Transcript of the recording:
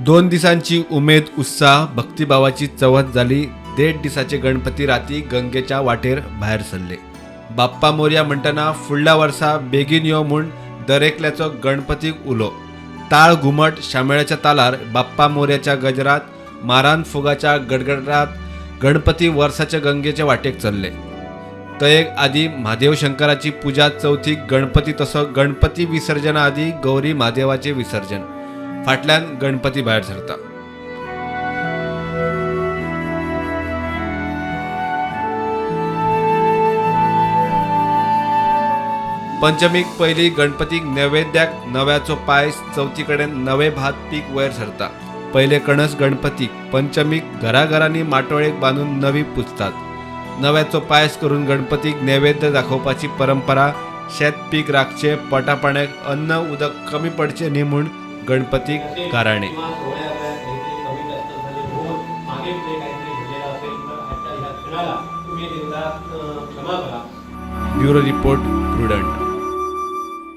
2 दिसांची उमेद, उत्साह, भक्तिभावाची चवथ जाली. 1.5 दिसाचे गणपती राती गंगेच्या वाटेर भायर सरले. बाप्पा मोरया म्हणटना फुडल्या वर्सा बेगीन यो म्हूण दरेकल्याचो गणपतीक उलो. ताळ घुमट शामेळाच्या तालार, बाप्पा मोरयाच्या गजरात, मारान फुगाच्या गडगडात गणपती वर्साच्या गंगेच्या वाटेक चल्ले. तयेक आदी म्हादेव शंकराची पुजा, चवथीक गणपती तसो गणपती विसर्जना आदी गौरी म्हादेवाचे विसर्जन, फाटल्यान गणपती भायर सरता. पंचमीक पयली गणपतीक नैवेद्याक नव्याचो पायस, चवथी कडेन नवे भात पीक वयर सरता. पयले कणस गणपतीक, पंचमीक घराघरांनी माटोळेक बांदून नवी पुजतात. नव्याचो पायस करून गणपतीक नैवेद्य दाखोवपाची परंपरा. शेत पीक राखचे, पोटापाण्याक अन्न उदक कमी पडचे न्ही म्हूण गणपतीक गाराणें. Bureau report, Prudent.